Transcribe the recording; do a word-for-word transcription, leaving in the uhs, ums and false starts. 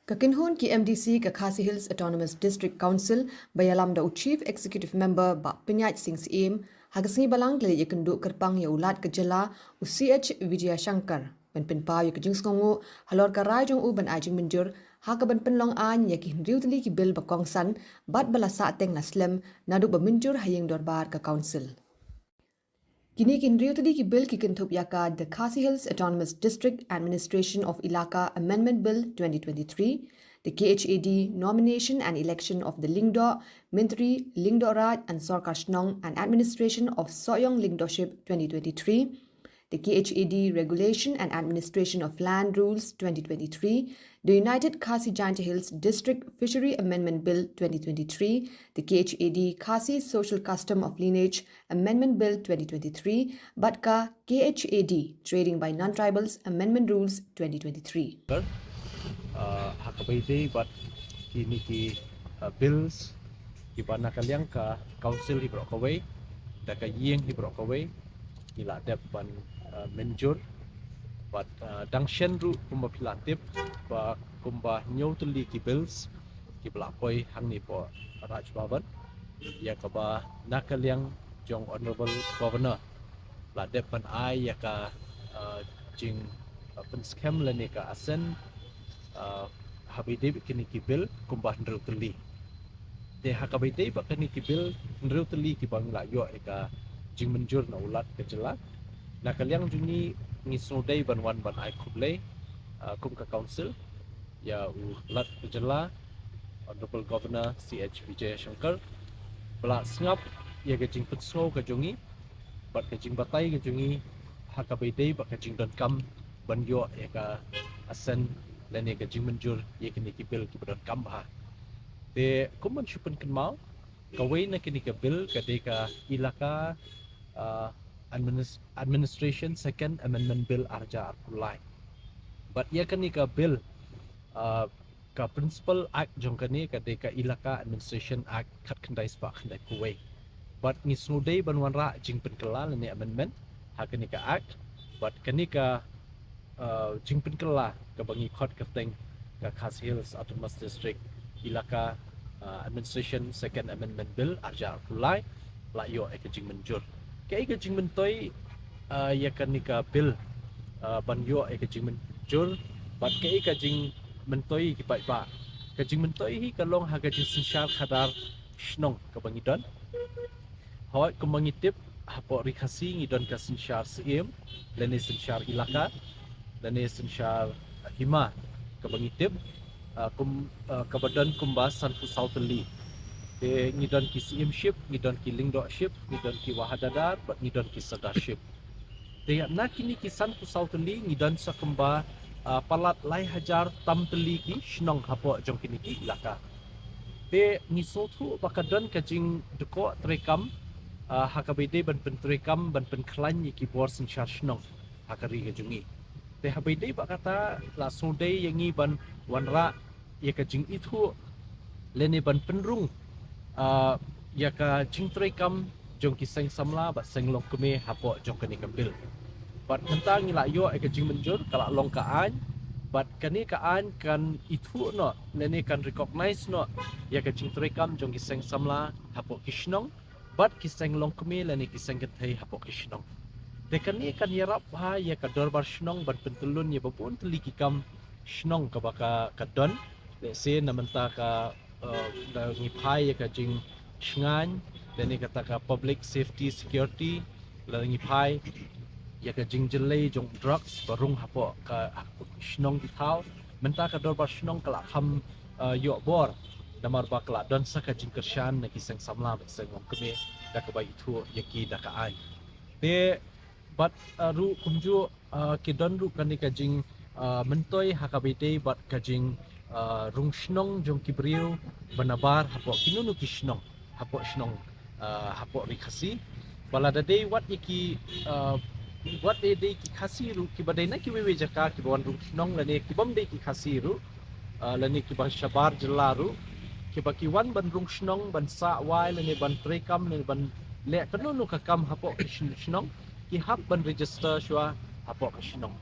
Ka kynhun ki M D C ka Khasi Hills Autonomous District Council ba ïalam da u Chief Executive Member Bah Pynïaid Sing Syiem, ha ka sngi Balang ki la ïakynduh kyrpang ïa u Lat ka jylla, u C H Vijayashankar, ban pynpaw ïa ka jingsngewnguh halor ka rai jong u ban ai jingmynjur ha ka ban pynlong aiñ ïa ki hynriew tylli ki bill ba kongsan bad ba la sahteng la slem naduh ba mynjur ha ïing dorbar ka Council. Kine ki hynriew tylli ki bill ki kynthup ïa ka The Khasi Hills Autonomous District Administration of Elaka Amendment Bill twenty twenty-three, the K H A D Nomination and Election of the Lyngdoh, Myntri, Lyngdoh Raj and Sorkar Shnong and Administration of Sohiong Lyngdohship twenty twenty-three, the K H A D Regulation and Administration of Land Rules twenty twenty-three, the United Khasi Jaintia Hills District Fishery Amendment Bill twenty twenty-three, the K H A D Khasi Social Custom of Lineage Amendment Bill twenty twenty-three, bad ka K H A D Trading by Non-Tribals Amendment Rules twenty twenty-three. Uh, ha kaba ïadei bad kine ki uh, bills kiba na ka liang ka Council hi baroh kawei, da ka ïing hi baroh kawei, ngi la dep ban uh, mynjur bad uh, dang shen ruh kumba phi la tip ba kumba hynñiew tylli ki bills kiba la poi hangne hapoh Raj Bhavan, ïa kaba na ka liang jong Honourable Governor la dep ban ai ïa ka uh, jing uh, pynskhem lane ka assent uh, ha kaba ïadei bad kine ki bill kumba hynriew tylli. Te ha kaba ïadei bad kine ki bill hynriew tylli kiba ngi la ïoh ïa ka jingmynjur na u Lat ka jylla, na ka liang jong ngi ngi sngewdei ban wan ban ai khublei uh, kum ka Council ïa u Lat ka jylla, Honourable Governor C H Vijayashankar, ba la sngap ïa ka jingpynsngew ka jong ngi bad ka jingbatai ka jong ngi ha kaba ïadei bad ka jingdonkam ban ïoh ïa ka assent lane ka jingmynjur ïa kine ki bill kiba donkam bha. Te kum ban shu pynkynmaw, kawei na kine ki bill ka dei ka Elaka uh, Administ- Administration Second Amendment Bill ar hajar arphew lai. Bad ïa kane ka bill uh, ka principal act jong kane ka dei ka Elaka Administration Act khatkhyndai spah khyndaiphew wei. Bad ngi sngewdei ban wanrah jingpynkylla lane amendment ha kane ka act. Bad kane ka uh, jingpynkylla kaba ngi khot kyrteng ka Khasi Hills Autonomous District Elaka uh, Administration Second Amendment Bill ar hajar arphew lai la ïoh ïa ka jingmynjur. Kaei ka jingmyntoi uh, ïa kane ka bill uh, ban ïoh ïa ka jingmynjur bad kaei ka jingmyntoi ki paidbah? Ka jingmyntoi hi ka long ha ka jingsynshar khadar shnong kaba ngi don. Hooid, kumba ngi tip, hapoh Ri Khasi ngi don ka synshar Syiem lane synshar Elaka lane synshar Hima kaba ngi tip uh, kum, uh, kaba don kumba sanphew saw tylli. Te ngi don ki Syiemship, ngi don ki Lyngdohship, ngi don ki Wahadadar bad ngi don ki Sardarship. Te na kine ki sanphew saw tylli ngi don sa kumba uh, palat lai hajar tam tylli ki shnong hapoh jong kine ki Elaka. Te ngi sngewthuh ba ka don ka jingdkhoh treikam uh, ha kaba ïadei ban pyntreikam ban pynkhlaiñ ïa ki bor synshar shnong ha ka ri ka jong ngi. Te ha kaba ïadei bad kata la sngewdei ïa ngi ban wanrah ïa ka jingithuh lane ban pynrung uh, ïa ka jingtreikam jong ki seng samla bad seng longkmie hapoh jong kane ka bill. Bad mynta ngi la ïoh ïa ka jingmynjur, ka la long ka aiñ. Bad kane ka aiñ kan ithuh noh lane kan recognize noh ïa ka jingtreikam jong ki seng samla hapoh ki shnong bad ki seng longkmie lane ki seng kynthei hapoh ki shnong. Te kane kan ïarap bha ïa ka dorbar shnong ban pyntyllun ïa ba bun tylli ki kam shnong kaba ka, ka don. Lehse na mynta ka uh, da ngi phai ïa ka jingshngaiñ lane kata ka public safety security, lada ngi phai ïa ka jingjyllei jong drugs ba rung hapoh ka, hapoh shnong ki thaw. Mynta ka dorbar shnong ka la kham uh, ïoh bor namar ba ka la don sa ka jingkyrshan na ki seng samla bad seng longkmie da kaba ithuh ïa ki da ka aiñ. Te bad uh, ruh kumjuh uh, ki don ruh kane ka jing uh, myntoi ha kaba ïadei bad ka jing uh, rung shnong jong ki briew ba nabar hapoh kino kino ki shnong hapoh shnong uh, hapoh Ri Khasi. Ba lada dei wat ïa ki uh, wat dei dei ki Khasi ruh kiba dei na kiwei wei jaka kiba wan rung shnong lane kibym dei ki Khasi ruh uh, lane kiba shabar jylla ruh kiba ki wan ban rung shnong ban sah wai lane ban treikam lane ban leh kano kano ka kam hapoh ki shnong ki hap ban register shuwa hapoh ka shnong.